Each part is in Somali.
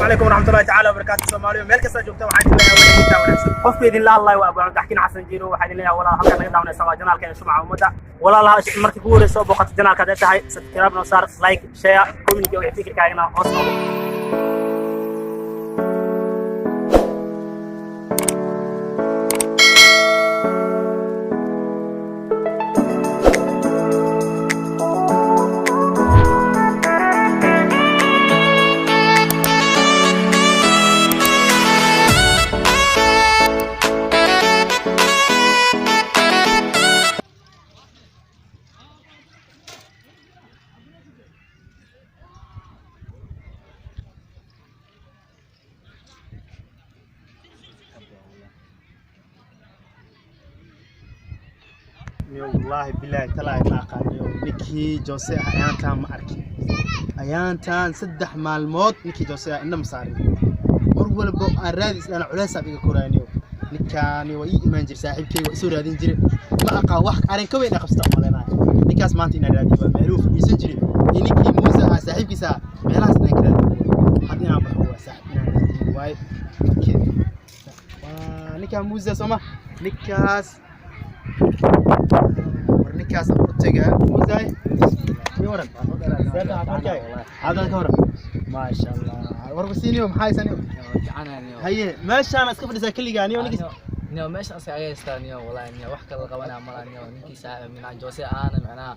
Calaykum waraxmatullahi tacaala wabarakaatu. Soomaaliyo meel kasta joogta, waxaan idin leeyahay wixii wanaagsan. Qofka idin la hadlayo waa Abaan Taxkiin Xasan Jiiro. Waxaan idin leeyahay walaal, halkan naga daawanaysa waa channelkeena Shumaca Ummadda. Walaalaha, markii kugu horeysa oo booqato channelka hadday tahay, subscribe noo saar, like, share, comment iyo wixii fikirkaagana hoos noogu. Wallaahi bilaahi talaahi, ma aqaaniyo ninkii Jose ah. Ayaantaan ma arkin, ayaantaan 3 maalmood ninkii Jose ah indha ma saarin. Mar walbo aan raadis dhana culeysaab iga koraaniyo. Ninkaani waa ii imaan jira, saaxiibkeyga waa isoo raadin jire. Ma aqaan wax arrin ka weyn qabsata umaleynayo ninkaas maanta inaan raadiyo. Waa meeluhu fadhiisan jire iyo ninkii Muuse ahaa saaxiibkiisa ah, meelahaas inaan ka raadiyo. Hadda inaan baxo waa saaxiib, inaan raadiyo waaye. Waa ninkaa Muuse sooma ninkaas? War ninkaas u tagaa. Muuse, ii waran? Hadda ka waran? Maasha Allah. War basiiniyo, maxaa haysaniyo? Haye, meeshaan iska fadhisaa keligaa niyo ninkiis. Niyo, meesha asaga aga haystaa niyo, wallahi niyo, wax kala qabanaya malaha niyo. Ninkii saaxiib minaa Jose aana macnaha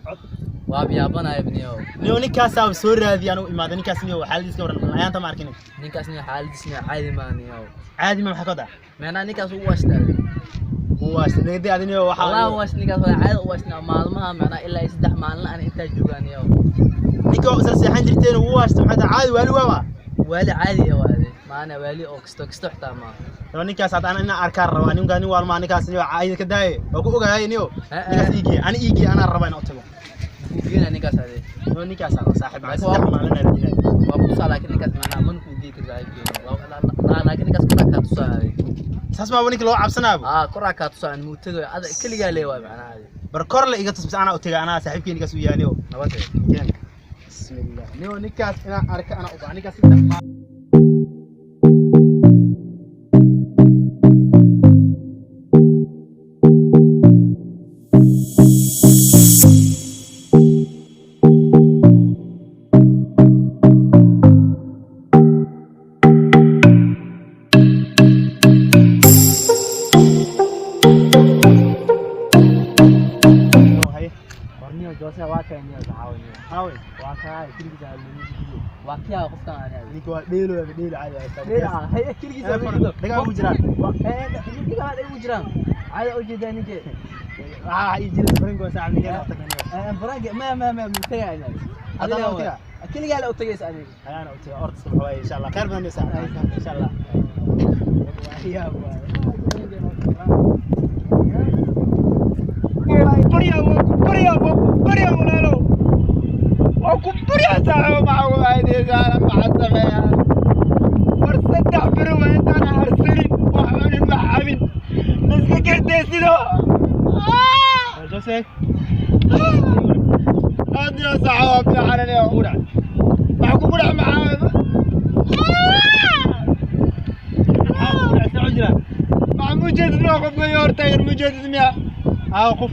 waa biyaabanaya niyo. Niyo, ninkaasaa soo raadiya anu imaaday ninkaas. Niyo, xaaladiis ka waran? Ayaanta ma arkin. Ninkaas niyo, xaaladiis niyo caadi maa niyo. Caadi ma? Maxaa ka wadaa? Macnaha ninkaas uu waashtaa. Waas nagadi adi niyo waxaa. Wallahi waash ninkaas, waa caadi u waashtaa maalmaha, macnaha ilaa iyo 3 maalin aan intaa joogaa niyo. Ninka oo isla seexan jirteen wuu waashta? Maxaa tahay, caadi waali waaba? Waali caadi ah waade maana, waali oo kisto kisto xitaa maa. Niyo, ninkaas hadda ana inaan arkaan rabaa. Ninkaa nin waalmaa ninkaas niyo, caadi ka daaye, waa ku ogahay niyo. Ninkaas iigee, ani iigee, anaa rabaa inaan u tago. Kuu geynaa ninkaas ade. Niyo, ninkaas aan saaxiib aan 3 maalin aan raadinaya. Waa kutusaa, laakiin ninkaas macnaha mana kuu geey karo saaxiibkeena, laakiin ninkaas koraa kaa tusaa ade. Saas maaba ninka loo cabsanaabo? Aa, koraa kaa tusaa, muu tegayo ada keligaa lee waay macnaha ade. Bar kor la iga tus mise anaa u taga? Anaa saaxiibkey ninkaas u yaaniyo. Nabadee. Bismillah. Niyo, ninkaas inaan arka anaa u baahan ninkaas 3 maalin. Haye. Warniyo, Jose waa kay niyo, saxaawo niyo. Aawe? Waa kaay keligiisa lumidiyo, waa kiyaa qofkan ani ade. Ninka waa dheelo, waa dheelo caadi ah. Dheela haye, keligiisa lumidiyo. Dhagaa ugu jiraan. Ninka dhagaa ugu jiraan caadi u jeedaa ninke. Waxaa ii jira faringo saaxiib ninka u tagnay. Farangi ma muu tagay ani. Haddana u tagaa? Keligaa la u tagaysa aniga. Ayaana u tagay orta subax waaye, insha Allah khayr badan saaxiib, insha Allah. Yaa waay. Baryaa, waa ku baryaa, waa ku baryaa walaalow, waa ku baryaa saaxiibo. Maxaa ku faa'iidaysaana? Maxaa sameeyaa? War 3 beri waa intaan harsanin, wax cunin, wax cabin, iska gerdaysido. Jose. Aad iyo saaxiibo fiican aniga kugu dhacay, maxaa kugu dhac? Maxaa maxaa mujeedid miya? Qofka iyo hortaagan mujeedid miya? Aa, qof.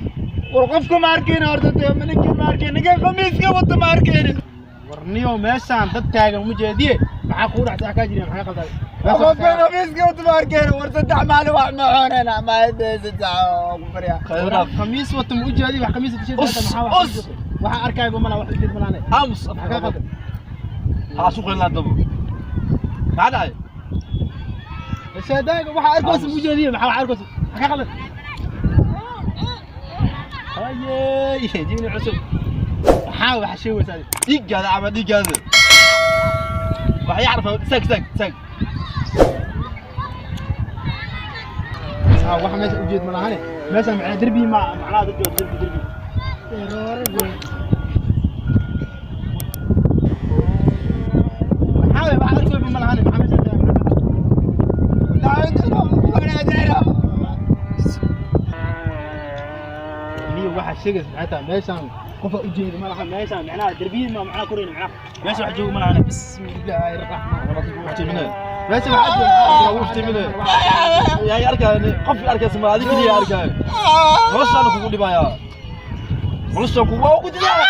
War qofka ma arkayni horta dee, ninka ma arkayni, ninka khamiiska wata ma arkaynin. War niyo, meeshaan dad taagan uma jeediye, maxaa kugu dhacay? Kaa jireen, maxaa qalday? Qofka khamiiska wata ma arkayni. War 3 maalin wax ma cunayna, ma ku baryaa. Khamiis wata ma ujeedi, wax khamiis wata sheegaysa maxaa? Wax waxa arkayba malaha, wax ujeed malaane. Aamus. Maxaa kaa qaldan? Haa, suuqa ilaa dabo. Maxaa dhacay? Sheedaaga waxa arkaysa ma ujeediye, maxaa wax arkaysa? Maxaa kaa qaldan? Haye, jibni cusub, maxaa waxa sheegaysaa? Dhiiggaada ama dhiiggaada. Waxay carfaa, istaag, istaag, istaag. Aa, waxa meesha ujeed malahane. Meesha macnaa derbi ma macnaa dad joog derbi derbi. Maxaa waxa arkayba malahane? Maxaa meesha taagan? Niyo, waxa sheegaysa maxay tahay? Meeshaan qofa u jeeda ma laha. Meeshaan macnaha derbiyin ma macnaha korayna, macnaha meesha wax jooga ma laha. Bismillaahi raxmaani raxiim. Iftiiminaya. Meesha waxaa jooga. Waa kugu iftiiminaya. Yaa arkaya, qof arkaysa ma adiga keliya arkaya. Noloshaan kugu dhibayaa, noloshaan kugu waa ku dilaa.